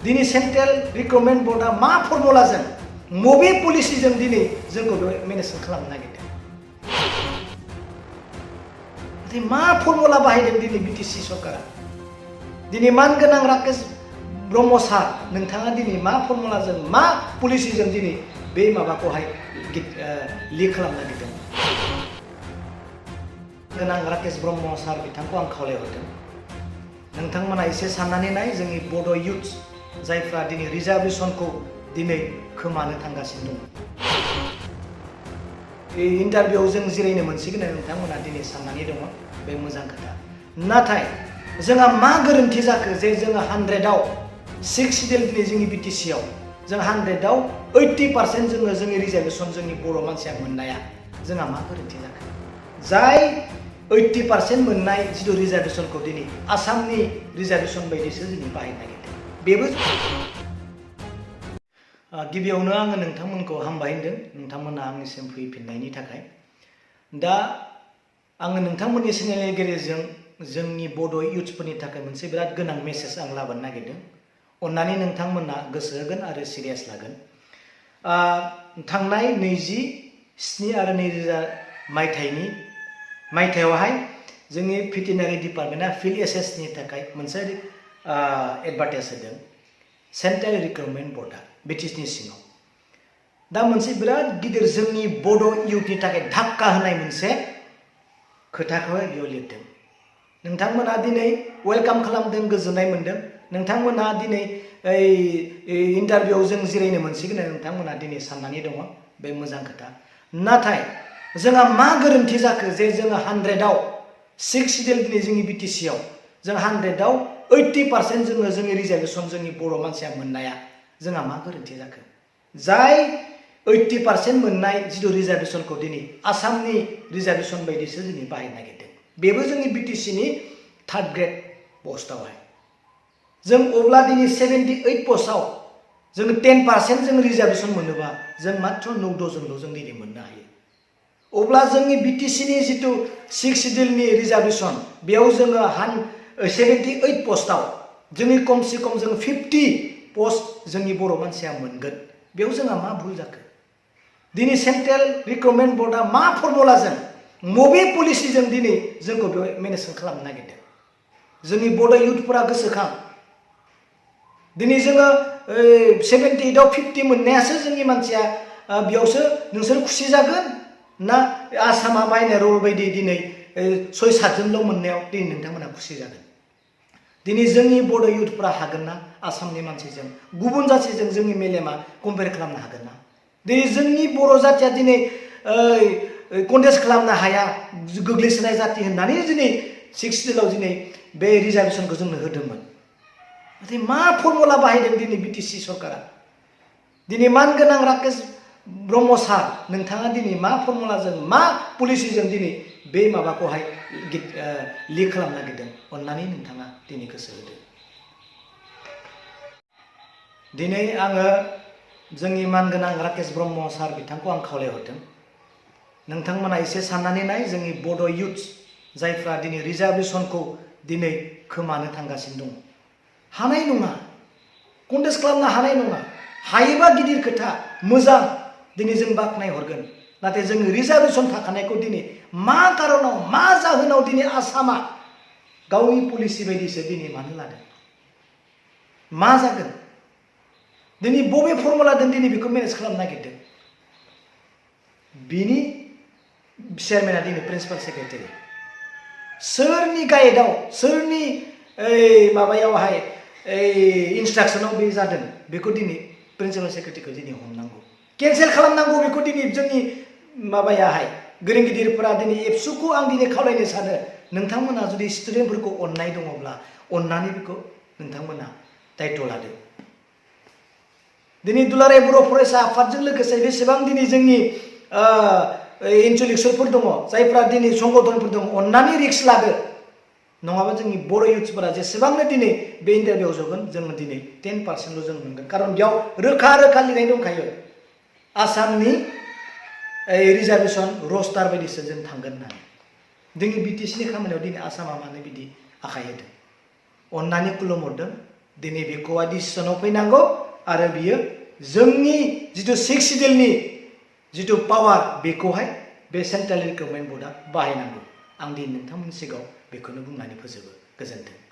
दिनै central recruitment बर्डआ मा फर्मुलाजों मबे पलिसिजों दिनै जोंखौ मेनेजमेन्ट खालामनो नागिरदों? मा फर्मुला बाहायदों दिनै बिटिसि सरकारा? दिनै मानगोनां राकेश ब्रह्म सार, नोंथाङा दिनै मा फर्मुलाजों मा पलिसिजों दिनै बे माबाखौहाय लिक खालामनो नागिरदों? गोनां राकेश ब्रह्म सार बिथांखौ आं खावलायहरदों, नोंथांमोना एसे साननानै नाय जोंनि बड' इउथ्स जायफ्रा दिनै रिजार्भेसनखौ दिनै खोमानो थांगासिनो दं। बे इन्टारभिउआव जों जिरायनो मोनसिगोन होननानै नोंथांमोना दिनै साननानै दङ, बे मोजां खोथा। नाथाय जोंहा मा गोरोन्थि जाखो जे जोङो 100आव 6 सिडिउल दिनै जोंनि बिटिसिआव जों 100आव 80% जोङो जोंनि रिजार्भेसन जोंनि बर' मानसिया मोननाया जोंहा मा गोरोन्थि जाखो? जाय 80% मोननाय जिथु रिजार्भेसनखौ दिनै आसामनि रिजार्भेसन बायदिसो दिनै बाहायनो नागिरदों। बेबो गिबियावनो आङो नोंथांमोनखौ हामबाय होनदों, नोंथांमोना आंनिसिम फैफिननायनि थाखाय। दा आङो नोंथांमोननि चेनेलनि गेजेरजों जोंनि बड' इउथ्सफोरनि थाखाय मोनसे बिराद गोनां मेसेज आं लाबोनो नागिरदों। अन्नानै नोंथांमोना गोसो होगोन आरो सिरियास लागोन। थांनाय 27 आरो 2000 मायथाइयावहाय जोंनि भेटेनारि डिपार्टमेन्टआ फिल्ड एसेसनि थाखाय मोनसे एडभार्टाइज होदों सेन्ट्रेल रिक्रुटमेन्ट बर्डआ बिटिसिनि सिङाव। दा मोनसे बिराद गिदिर जोंनि बड' इउथनि थाखाय धाक्का होनाय मोनसे खोथाखौहाय बेयाव लिरदों। नोंथांमोना दिनै वेलकाम खालामदों, गोजोननाय मोनदों। नोंथांमोना दिनै इन्टारभिउआव जों जिरायनो मोनसिगोन होननानै नोंथांमोना दिनै साननानै दङ, बे मोजां खोथा। नाथाय जोंहा मा गोरोन्थि जाखो जे जोङो 100आव 6 सिडिउल दिनै जोंनि बिटिसिआव जों 100आव 80% जोङो जोंनि रिजार्भेसन जोंनि बर' मानसिया मोननाया जोंहा मा गोरोन्थि जाखो? जाय 80% मोननाय जिथु रिजार्भेसनखौ दिनै आसामनि रिजार्भेसन बायदिसो दिनै बाहायनो नागिरदों। बेबो जोंनि बिटिसिनि 3rd ग्रेड पस्टआवहाय। जों अब्ला दिनै 78 पस्टआव जोङो 10% जों रिजार्भेसन मोनोबा जों मात्र 9 जनल' जों दिनै मोननो हायो। अब्ला जोंनि बिटिसिनि जिथु 6 सिडिउलनि रिजार्भेसन बेयाव जोङो 78 पस्टआव जोंनि खमसे खम जों 50 पस्ट जोंनि बर' मानसिया मोनगोन। बेयाव जोंहा मा भुल जाखो? दिनै सेन्ट्रेल रिक्रुटमेन्ट बर्डआ मा फर्मुलाजों मबे पलिसिजों दिनै जोंखौ बेयाव मेनेजमेन्ट खालामनो नागिरदों? जोंनि बड' इउथफोरा गोसोखां, दिनै जोङो 78आव 50 मोननायासो जोंनि मानसिया बेयावसो नोंसोर खुसि जागोन ना आसामा बायनाय रल बायदि दिनै 6-7 जनल' मोननायाव दिनै नोंथांमोना खुसि जागोन? दिनै जोंनि बड' इउथफोरा हागोन ना आसामनि मानसिजों गुबुन जाथिजों जोंनि मेलेमा कम्पेयार खालामनो हागोन ना? दिनै जोंनि बर' जाथिया दिनै कन्टेस्ट खालामनो हाया, गोग्लैसोनाय जाथि होननानै दिनै 6 सिडिउलाव दिनै बे रिजार्भेसनखौ जोंनो होदोंमोन। नाथाय मा फर्मुला बाहायदों दिनै बिटिसि सरकारा? दिनै मानगोनां राकेश ब्रह्म सार, नोंथाङा दिनै मा फर्मुलाजों मा पलिसिजों दिनै बे माबाखौहाय लिक खालामनो नागिरदों? अन्नानै नोंथाङा दिनै गोसो होदो। दिनै आङो जोंनि मानगोनां राकेश ब्रह्म सार बिथांखौ आं खावलायहरदों, नोंथांमोना एसे साननानै नाय जोंनि बड' इउथ्स जायफ्रा दिनै रिजार्भेसनखौ दिनै खोमानो थांगासिनो दङ। हानाय नङा, कन्टेस्ट खालामनो हानाय नङा। हायोबा गिदिर खोथा, मोजां, दिनै जों बाख्नायहरगोन। नाथाय जों रिजार्भेसन थाखानायखौ दिनै मा कारनाव, मा जाहोनाव दिनै आसामा गावनि पलिसि बायदिसो दिनै मानो लादों? मा जागोन? दिनै बबे फर्मुलाजों दिनै बेखौ मेनेज खालामनो नागिरदों? बिनि चेयारमेना दिनै प्रिन्सिपाल सेक्रेटारि। सोरनि गाइडआव, सोरनि माबायावहाय इन्सट्राक्सनाव बे जादों बेखौ दिनै प्रिन्सिपाल सेक्रेटारिखौ दिनै हमनांगौ, केन्सेल खालामनांगौ। बेखौ दिनै जोंनि माबायाहाय गोरों गिदिरफोरा दिनै एबसुखौ आं दिनै खावलायनो सानो, नोंथांमोना जुदि स्टुडेन्टफोरखौ अननाय दङब्ला अननानै बेखौ नोंथांमोना दायित्व लादो। दिनै दुलाराय बर' फरायसा आफादजों लोगोसे बेसेबां दिनै जोंनि इन्टेलेक्सुवेलफोर दङ, जायफ्रा दिनै संगठनफोर दङ, अननानै रिक्स लादो। नङाबा जोंनि बर' इउथ्सफोरा जेसेबांनो दिनै बे इन्टारभिउआव जगोन जोङो दिनै 10%ल' जों मोनगोन। खारन बेयाव रोखा रोखा लिरनाय दंखायो आसामनि रिजार्भेसन रस्टार बायदिसो जों थांगोन होननानै। जोंनि बिटिसिनि खामानियाव दिनै आसामा मानो बिदि आखाइ होदों? अननानै खुलुमहरदों, दिनै बेखौहाय डिसिसनाव फैनांगौ आरो बियो जोंनि जिथु 6 सिडिउलनि जिथु पावार बेखौहाय बे सेन्ट्रेल रिक्रुटमेन्ट बर्डआ बाहायनांगौ। आं दिनै नोंथांमोननि सिगाङाव बेखौनो बुंनानै फोजोबो। गोजोन्थों।